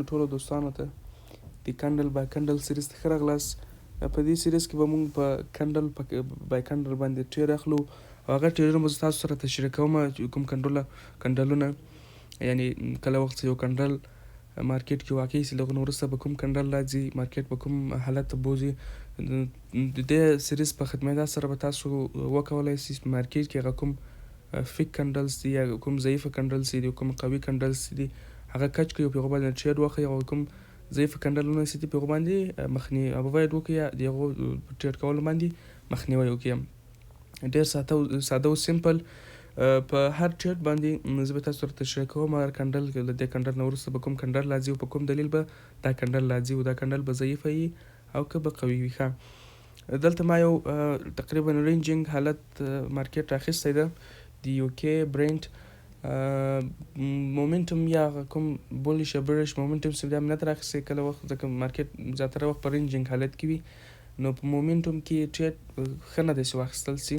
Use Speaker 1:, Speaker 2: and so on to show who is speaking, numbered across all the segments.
Speaker 1: ټولو دوستانو ته د candle by candle series ته ښه راغلاست. په دې series کې به مونږ په candle by candle باندې trade اخلو او هغه trade ونه به زه تاسو سره تشریح کوم چې کوم candle ونه، یعنی کله وخت یو candle market کې واقع سي، له هغه نه وروسته به کوم candle راځي، market به کوم حالت ته بوځي. د دې series په ختمېدا سره به تاسو وکولای سئ market کې هغه کوم fake candles دي یا کوم ضعیفه candles دي، کوم قوي candles دي، هغه catch کړئ او په هغو باندې trade وکړئ او کوم ضعیف candle ونه سي، په هغو باندې مخنیوی avoid وکړئ یا د هغو trade کولو باندې مخنیوی وکړئ. ډېر ساده ساده او simple په هر trade باندې زه به تاسو سره تشریح کوم. هر candle، له دې candle نه وروسته به کوم candle راځي او په کوم دلیل به دا candle راځي او دا candle به ضعیفه وي او که به قوي وي. ښه، دلته ما یو تقریبا ranging حالت market راخیستی ده. د UK Brent momentum یا کوم bullish یا bearish momentum څه بیا نه راخیستی. کله وخت، ځکه market زیاتره وخت په ranging حالت کې وي، نو په momentum کې trade ښه نه دی چې واخیستل سي.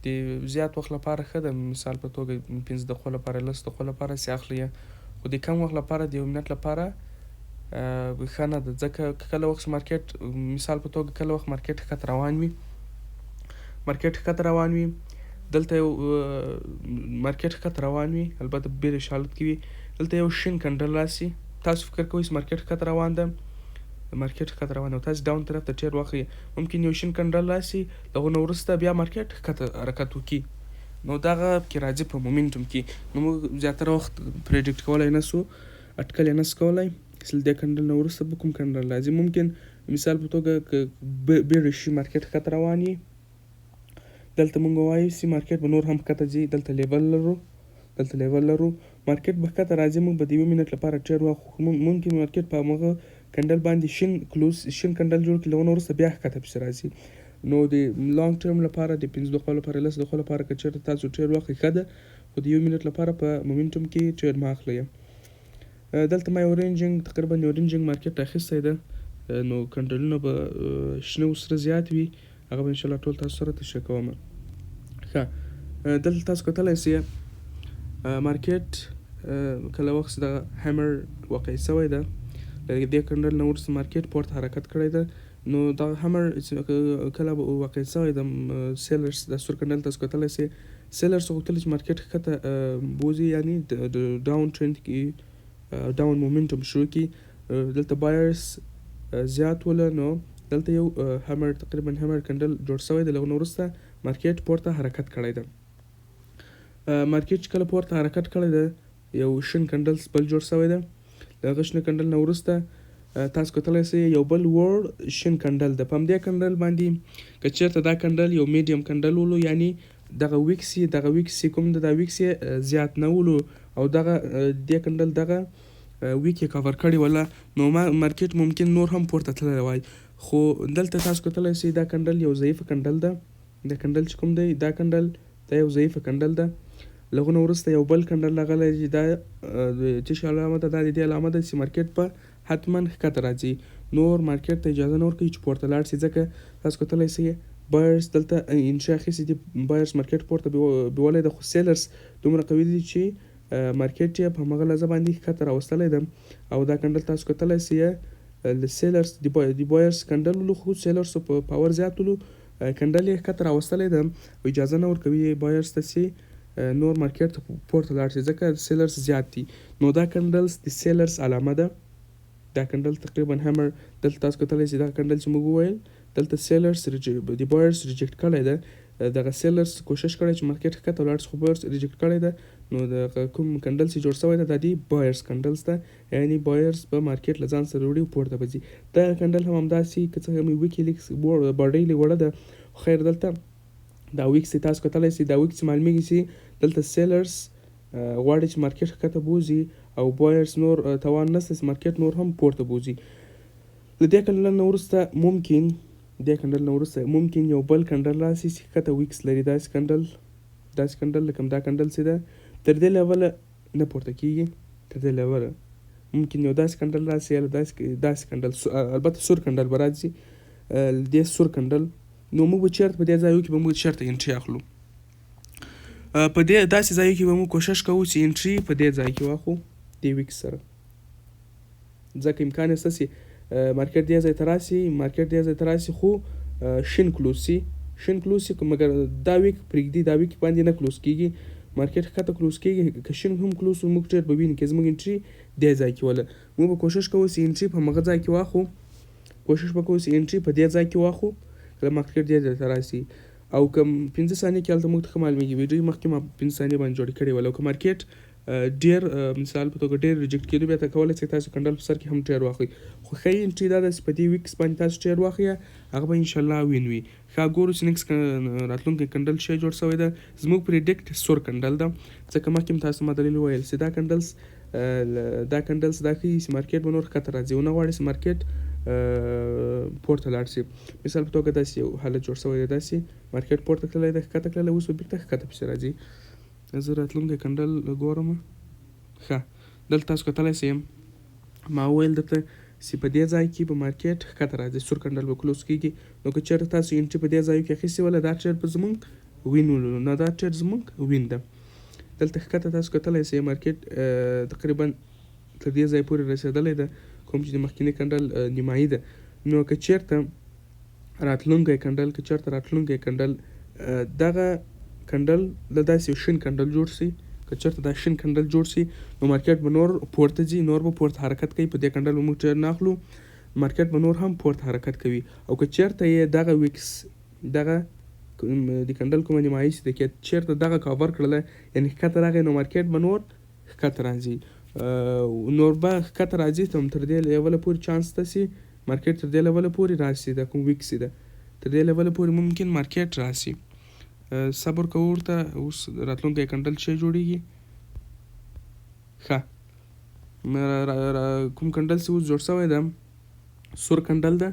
Speaker 1: د زیات وخت لپاره ښه ده، مثال په توګه 5 دقیقو لپاره، 10 دقیقو لپاره چې اخلي، خو د کم وخت لپاره، د یو منټ لپاره ښه نه ده، ځکه کله وخت market، مثال په توګه کله وخت market ښکته روان وي، market ښکته روان وي، دلته یو market ښکته روان وي، البته bearish حالت کې وي، دلته یو شین candle راسي، تاسو فکر کوئ چې market ښکته روان ده، market ښکته روان ده او تاسو down طرف ته trade واخلئ. ممکن یو شین candle راسي، له هغو نه وروسته بیا market ښکته حرکت وکړي، نو دغه کې راځي په momentum کې. نو موږ زیاتره وخت predict کولای نه سو، اټکل یې نه سو کولای چې له دې candle نه وروسته به کوم candle راځي. ممکن مثال په توګه که bearish market ښکته روان وي، دلته مونږ وایو چې market به نور هم ښکته ځي. دلته level لرو، دلته level لرو، market به ښکته راځي، موږ به د یو منټ لپاره trade واخلو. ممکن market په همغه candle باندې شین close، شین candle جوړ کړي، له هغه وروسته بیا ښکته پسې راځي. نو د long term لپاره، د 5 دقیقو لپاره، 10 دقیقو لپاره که چېرته تاسو trade واخلئ ښه ده، خو د یو منټ لپاره په momentum کې trade مه اخلئ. دلته ما یو ranging، تقریبا یو ranging market اخیستی ده، نو candle ونه به شنه او سره زیات وي، هغه به انشاءالله ټول تاسو سره تشریح کوم. ښه، دلته تاسو کتلی سئ market کله وخت دغه hammer واقع سوی ده، له دې candle نه وروسته market پورته حرکت کړی ده. نو دغه hammer کله واقع سوی ده، sellers، د سور candle تاسو کتلی سئ، sellers غوښتل چې market ښکته بوځي، یعنی د down trend کې down momentum شروع کړي. دلته buyers زیات وله، نو دلته یو hammer، تقریبا hammer candle جوړ سوی دی، له هغه وروسته market پورته حرکت کړی ده. market چې کله پورته حرکت کړی ده، یو شین candle بل جوړ سوی ده. له هغه شنه candle نه وروسته تاسو کتلی سئ یو بل وړ شین candle ده. په همدې candle باندې که چېرته دا candle یو medium candle ولو، یعنی دغه wicks یې، دغه wicks یې کوم ده، دا wicks یې زیات نه ولو او دغه دې candle دغه wick یې کور کړی وله، نو market ممکن نور هم پورته تللی وای. خو دلته تاسو کتلی سئ دا candle یو ضعیفه candle ده. دا candle چې کوم دی، دا candle دا یو ضعیفه candle ده. له هغه نه وروسته یو بل candle راغلی چې دا څه شي علامه ده؟ دا د دې علامه ده چې market به حتما ښکته راځي، نور market ته اجازه نه ورکوي چې پورته لاړ سي، ځکه تاسو کتلی سئ buyers دلته entry اخیستې دي، buyers market پورته بیولی ده، خو sellers دومره قوي دي چې market یې په هماغه لحظه باندې ښکته راوستلی ده. او دا candle تاسو کتلی سئ له sellers، د buyers candle ولو، خو sellers په power زیات ولو، candle یې ښکته راوستلی ده او اجازه نه ورکوي buyers ته چې نور market ته پورته لاړ شي، ځکه sellers زیات دي. نو دا candles د sellers علامه ده. دا candle تقریبا hammer، دلته تاسو کتلی شئ دا candle چې موږ وویل، دلته sellers د buyers reject کړی ده. دغه sellers کوشش کړی چې market ښکته ولاړ شي، خو buyers reject کړی ده. نو دغه کوم candle چې جوړ شوی ده، دا دی buyers candles ده، یعنی buyers به market له ځان سره وړي او پورته به ځي. دا candle هم همداسې، که څه هم wick یې لږ باډۍ لږ وړه ده، خو خیر، دلته دا wicks تاسو کتلی شئ، دا wicks معلومیږي چې دلته sellers غواړي چې market ښکته بوځي او buyers نور توان نشته چې market نور هم پورته بوځي. له دې candle نه وروسته ممکن، دې candle نه وروسته ممکن یو بل candle راسي چې ښکته wicks لري، داسې candle، داسې candle لکه دا candle چې ده، تر دې level ه نه پورته کیږي. تر دې level ه ممکن یو داسې candle راسي یا داسې داسې candle، البته سور candle به راځي. له دې سور candle نو موږ به چېرته په دې ځایو کې به موږ چېرته entry اخلو؟ په دې داسې ځایو کې به موږ کوشش کوو چې entry په دې ځای کې واخلو، دې wick سره. ځکه امکان یې شته چې مارکیټ دې ځای ته راسي، مارکیټ دې ځای ته راسي خو شین کلوز سي، شین کلوز سي، مګر دا ویک پرېږدي، دا ویک باندې نه کلوز کیږي، مارکیټ ښکته کلوز کیږي. که شین هم کلوز سو موږ ټریډ به ویني، که زموږ انټري دې ځای کې وله، موږ به کوشش کوو چې انټري په همغه ځای کې واخو، کوشش به کوو چې انټري په دې ځای کې واخو کله مارکیټ دې ځای ته راسي. او که 5 ثانیې کې هلته موږ ته ښه معلومیږي، ویډیو مخکې ما 5 ثانیې باندې جوړې کړې وله. او که مارکیټ ډیر مثال په توګه ډیر ریجیکټ کېدو، بیا ته کولی شئ تاسو کنډل په سر کې هم ټریډ واخلئ. خو ښه انټري دا ده چې په دې ویکس باندې تاسو ټریډ واخلئ، هغه به انشاءالله وین وي. ښه ګورو چې نیکس راتلونکی کنډل شی جوړ شوی ده. زموږ پریډکټ سور کنډل ده، ځکه مخکې هم تاسو ما دلیل وویل چې دا کنډلز، دا کنډلز دا ښیي چې مارکیټ به نور ښکته راځي او نه غواړي چې مارکیټ پورته لاړ شي. مثال په توګه داسې یو حالت جوړ شوی دی، داسې مارکیټ پورته تللی دی، ښکته تللی، اوس به بېرته ښکته پسې راځي. زه راتلونکی کنډل ګورم. ښه دلته تاسو کتلی شئ، ما وویل درته چې په دې ځای کې به مارکیټ ښکته راځي، سور کنډل به کلوز کېږي. نو که چېرته تاسو انټري په دې ځایو کې اخیستې وله، دا ټریډ به زمونږ وین ولو، نه دا ټریډ زمونږ وین ده. دلته ښکته تاسو کتلی شئ، مارکیټ تقریبا تر دې ځای پورې رسېدلی ده، کوم چې د مخکیني کنډل نیمایي ده. نو که چېرته راتلونکی کنډل، که چېرته راتلونکی کنډل دغه کنډل د داسې یو شین کنډل جوړ شي، که چېرته دا شین کنډل جوړ شي نو مارکیټ به نور پورته ځي، نور به پورته حرکت کوي. په دې کنډل به موږ ټریډ نه اخلو، مارکیټ به نور هم پورته حرکت کوي. او که چېرته یې دغه ویکس، دغه د کنډل کومه نیمایي چې ده، که چېرته دغه کاور کړله، یعنې ښکته راغی، نو مارکیټ به نور ښکته راځي، نور به ښکته راځي تر دې لیوله پورې چانس شته چې مارکیټ تر دې لیوله پورې راشي، دا کوم ویکس ده تر دې لیوله پورې ممکن مارکیټ راشي. صبر کوو ورته، اوس راتلونکی کنډل څه جوړیږي. ښه کوم کنډل چې اوس جوړ شوی ده سور کنډل ده،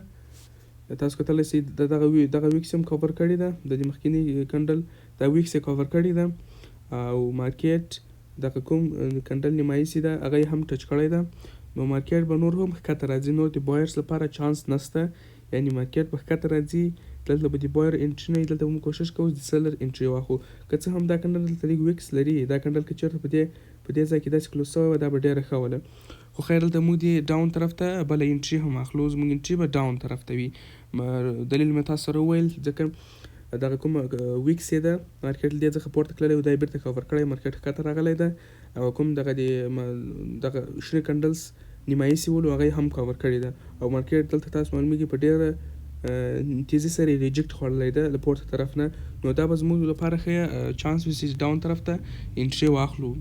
Speaker 1: تاسو کتلی شئ دغه ویکس هم کاور کړې ده، د دې مخکیني کنډل دا ویکس یې کاور کړې ده، او مارکیټ دغه کوم کنډل نیمایي چې ده هغه یې هم ټچ کړی ده. نو مارکیټ به نور هم ښکته راځي، نور د بایرز لپاره چانس نشته، یعنې مارکیټ به ښکته راځي، دلته به د بایر انټري نه وي، دلته به موږ کوشش کوو چې د سیلر انټري واخلو. که څه هم دا کنډل دلته لږ ویکس لري، دا کنډل که چېرته په دې ځای کې داسې کلوز شوی وه دا به ډېره ښه وله، خو خیر دلته موږ دې ډاون طرف ته بله انټري هم اخلو، زموږ انټري به ډاون طرف ته وي. دلیل مې تاسو سره وویل، ځکه دغه کومه ویکس یې ده مارکیټ له دې څخه پورته تللی و، دا یې بېرته کاور کړی، مارکیټ ښکته راغلی ده، او کوم دغه د دغه شنه کنډلز نیمایي چې ولو هغه یې هم کاور کړې ده. او مارکیټ دلته تاسو معلومیږي په ډېره تیزي سره یې ریجکټ خوړلی ده له پورته طرف نه، نو دا به زموږ لپاره ښه چانس وي چې ډاون طرف ته انټري واخلو.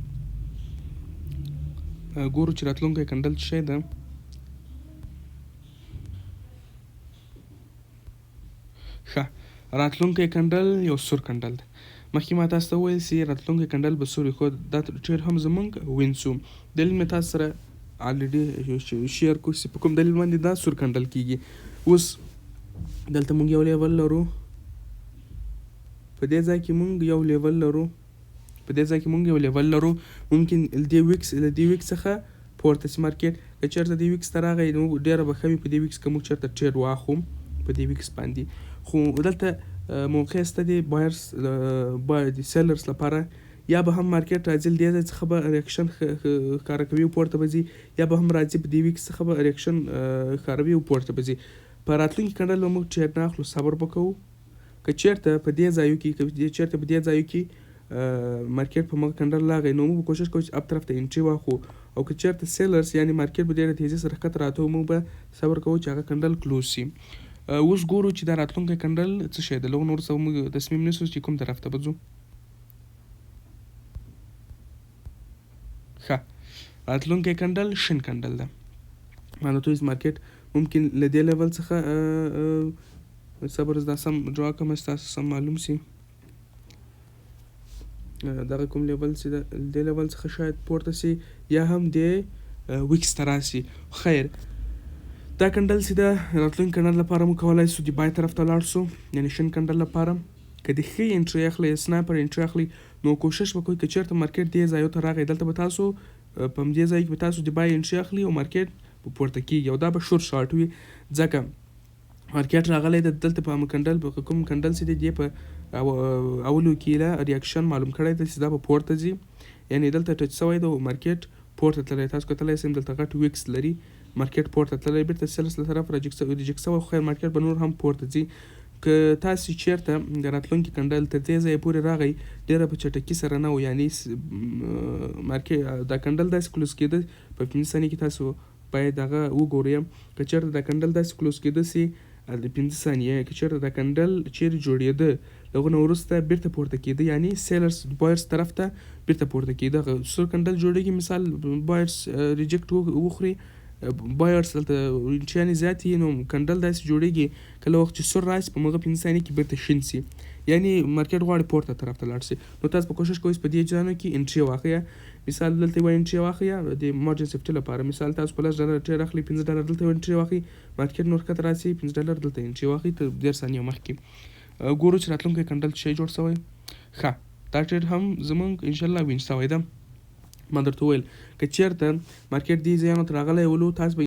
Speaker 1: ګورو چې راتلونکی کنډل څه شی ده. ښه راتلونکی کنډل یو سور کنډل ده. مخکې ما تاسو ته وویل چې راتلونکی کنډل به سور وي، خو دا ټریډ هم زمونږ وین سو. دلیل مې تاسو سره الریډي شیر کړو چې په کوم دلیل باندې دا سور کنډل کیږي. اوس دلته مونږ یو لیول لرو، په دې ځای کې مونږ یو لیول لرو، په دې ځای کې مونږ یو لیول لرو، ممکن له دې ویکس څخه پورته شي مارکیټ. که چېرته دې ویکس ته راغی نو ډېره به ښه وي په دې ویکس که موږ چېرته ټریډ واخلو په دې ویکس باندې. خو دلته موقع شته د بایرز، د سیلرز لپاره، یا به هم مارکیټ راځي له دې ځای څخه به ریاکشن ښکاره کوي او پورته به ځي، یا به هم راځي په دې ویکس څخه به ریاکشن ښکاروي او پورته به ځي. په راتلونکي کنډل به موږ ټریډ نه اخلو، صبر به کوو. که چېرته په دې ځایو کې، که چېرته په دې ځایو کې مارکیټ په مغه کنډل راغی نو موږ به کوشش کوو چې اپ طرف ته انټري واخلو، او که چېرته سیلرز یعنې مارکیټ به ډېره تیزي سره ښکته راته موږ به صبر کوو چې هغه کنډل کلوز شي. اوس ګورو چې دا راتلونکی کنډل څه شی دی، له نور څه موږ تصمیم نیسو چې کوم طرف ته به ځو. ښه راتلونکی کنډل شین کنډل ده، معنی ته مارکیټ ممکن له دې لیول څخه صبر زه دا سم ډرا کړم چې تاسو سم معلوم شي. دغه کوم لیول چې ده له دې لیول څخه شاید پورته شي یا هم دې ویکس ته راشي. خیر دا کنډل چې ده راتلونکي کنډل لپاره موږ کولای شو د بای طرف ته لاړ شو، یعنې شین کنډل لپاره. که د ښې انټري اخلئ، سنایپر انټري اخلئ، نو کوشش وکړئ که چېرته مارکیټ دې ځایو ته راغی دلته به تاسو په همدې ځای کې به تاسو د بای انټري اخلئ او مارکیټ به پورته کېږي، او دا به شور شارټ وي، ځکه مارکیټ راغلی ده دلته په کنډل، په کوم کنډل چې دی دې په اولو کې له ریاکشن معلوم کړی دی چې دا به پورته ځي، یعنې دلته ټچ شوی دی او مارکیټ پورته تللی. تاسو کتلی شئ دلته غټ ویکس لري، مارکیټ پورته تللی، بیرته سیلرز له طرف ریجیکټ شوی، خو خیر مارکیټ به نور هم پورته ځي. که تاسو چیرته د راتلونکي کنډل تر دې ځایه پورې راغی، ډیره په چټکي سره نه و، یعنی مارکیټ دا کنډل داسې کلوز کېده په 5 ثانیې کې، تاسو باید هغه وګورئ. که چیرته دا کنډل داسې کلوز کېده سي د 5 ثانیې، که چیرته دا کنډل چیرې جوړېده، له هغه نه وروسته بیرته پورته کېده، یعنی سیلرز بایرز طرف ته بیرته پورته کېده. هغه سور کنډل جوړېږي، مثال بایرز ریجیکټ وخوري، بایرز دلته انټریانې زیاتې، نو کنډل داسې جوړېږي کله وخت چې سور راشي په هغه 5 ثانیې کې بیرته شین سي، یعنی مارکیټ غواړي پورته طرف ته لاړ سي. نو تاسو به کوشش کوئ چې په دې ځایونو کې انټري واخلئ. مثال دلته یوه انټري واخلئ د مارجن سیفټي لپاره. مثال تاسو په 10 ډالر ټرېډ اخلئ، 5 ډالر دلته یوه انټري واخلئ، مارکیټ نور ښکته راسي، 5 ډالر دلته انټري واخلئ تر 30 ثانیو مخکې. ګورو چې راتلونکی کنډل څه شی جوړ شوی. ښه، دا ټرېډ هم زمونږ انشاءالله وین شوی ده. ما درته وویل که چېرته مارکیټ دې ځایونو ته راغلی ولو تاسو به